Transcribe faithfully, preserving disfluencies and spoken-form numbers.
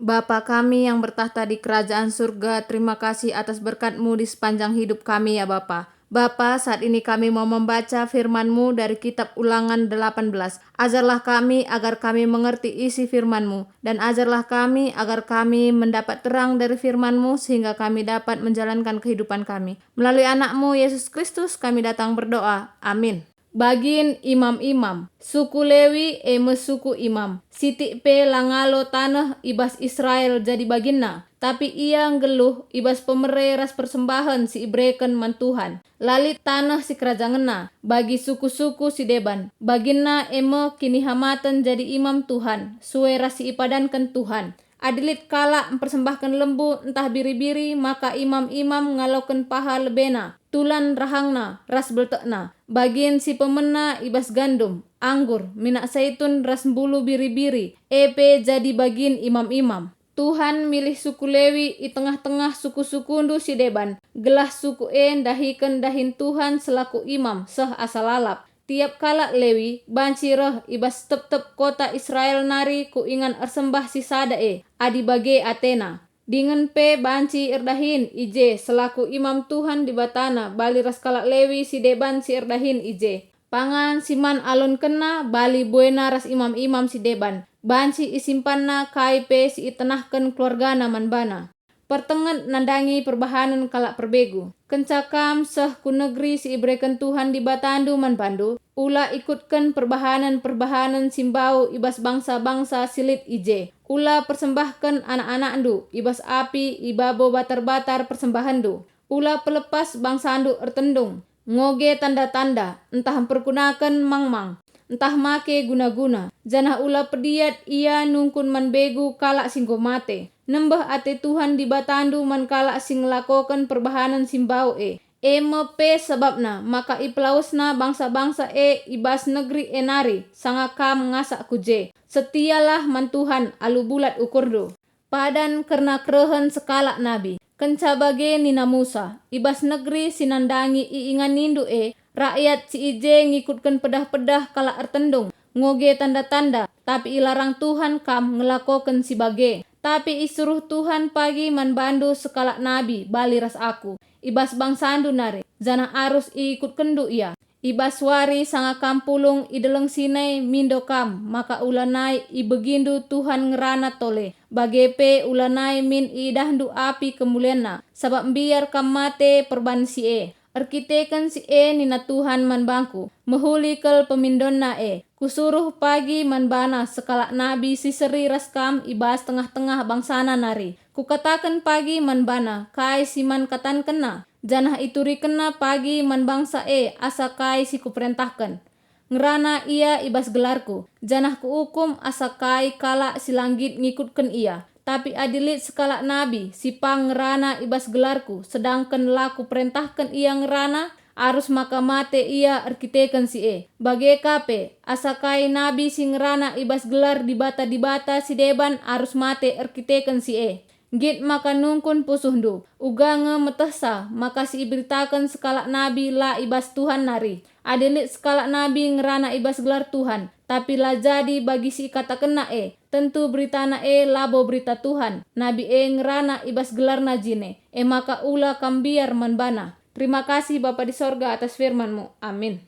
Bapa kami yang bertakhta di kerajaan surga, terima kasih atas berkat-Mu di sepanjang hidup kami, ya Bapa. Bapa, saat ini kami mau membaca firman-Mu dari kitab Ulangan delapan belas. Ajarlah kami agar kami mengerti isi firman-Mu, dan ajarlah kami agar kami mendapat terang dari firman-Mu sehingga kami dapat menjalankan kehidupan kami. Melalui Anak-Mu, Yesus Kristus, kami datang berdoa. Amin. Bagin imam-imam. Suku Lewi e me suku imam. Sitik pe la ngalo taneh i bas Israel jadi baginna, tapi ia nggeluh i bas pemere ras persembahen si ibereken man Tuhan. La lit taneh sikerajangenna bagi suku-suku si deban. Baginna e me kinihamaten jadi imam Tuhan, sue ras si ipadanken Tuhan. Adi lit kalak mpersembahken lembu ntah biri-biri, maka imam-imam ngaloken paha lebena, tulan rahangna, ras beltekna, bagin si pemena i bas gandum, anggur, minak saitun ras mbulu biri-biri, e pe jadi bagin imam-imam. Tuhan milih suku Lewi i tengah-tengah suku-sukundu si deban, gelah suku e ndahiken dahin Tuhan selaku imam seh asa lalap. Tiap kalak Lewi banci reh i bas tep-tep kota Israel nari ku ingan ersembah si sada e, adi bage atena. Dingen pe banci erdahin i je selaku imam Tuhan Dibatana bali ras kalak Lewi si deban si erdahin i je. Pangan si man alonkenna bali buena ras imam-imam si deban, banci isimpanna kai pe si itenahken keluargana man bana. Pertenget nandangi perbahanen kalak perbegu. Kenca kam seh ku negeri si ibereken Tuhan Dibatandu man bandu, ula ikutken perbahanen-perbahanen si mbau i bas bangsa-bangsa si lit i je. Ula persembahken anak-anakndu i bas api i babo batar-batar persembahenndu. Ula pelepas bangsandu ertendung, ngoge tanda-tanda, ntah mpergunaken mangmang, ntah make guna-guna, janah ula pediat ia nungkun man begu kalak si enggo mate. Nembeh ate Tuhan Dibatandu man kalak si ngelakoken perbahanen si mbau e. E me pe sebabna maka ipelawesna bangsa-bangsa e i bas negeri e nari, sanga kam ngasak ku je. Setialah man Tuhan alu bulat ukurndu. Padan kerna kerehen sekalak nabi. Kenca bage nina Musa, "I bas negeri si nandangi iinganindu e, rakyat si i je ngikutken pedah-pedah kalak ertendung, ngoge tanda-tanda, tapi ilarang Tuhan kam ngelakoken si bage. Tapi isuruh Tuhan pagi man bandu sekalak nabi bali ras aku, i bas bangsandu nari, janah arus iikutkenndu ia." I bas wari sanga kam pulung i Deleng Sinai mindo kam maka ulanai ibegindu Tuhan ngerana tole, bage pe ulanai min iidahndu api kemulianNa, sabap mbiar kam mate perban si e. Erkiteken si e nina Tuhan man bangku, "Mehuli kal pemindonna e. Kusuruh pagi man bana sekalak nabi si seri ras kam i bas tengah-tengah bangsana nari. Kukataken pagi man bana kai si man katankenna, janah iturikenna pagi man bangsa e asa kai si Kuperentahken. Ngerana ia i bas gelarKu, janah Kuukum asa kai kalak si la nggit ngikutken ia. Tapi adi lit sekalak nabi si pang ngerana i bas gelarKu, sedangken la Kuperentahken ia ngerana, arus maka mate ia erkiteken si e. Bage ka pe, asa kai nabi si ngerana i bas gelar dibata-dibata si deban arus mate erkiteken si e. Nggit maka nungkun pusuhndu, uga nge metehsa maka si iberitaken sekalak nabi la i bas Tuhan nari. Adi lit sekalak nabi ngerana i bas gelar Tuhan, tapi la jadi bagi si ikatakenna e, tentu beritana e labo berita Tuhan. Nabi e ngerana i bas gelarna jine, e maka ula kam mbiar man bana. Terima kasih, Bapa di sorga, atas firman-Mu. Amin.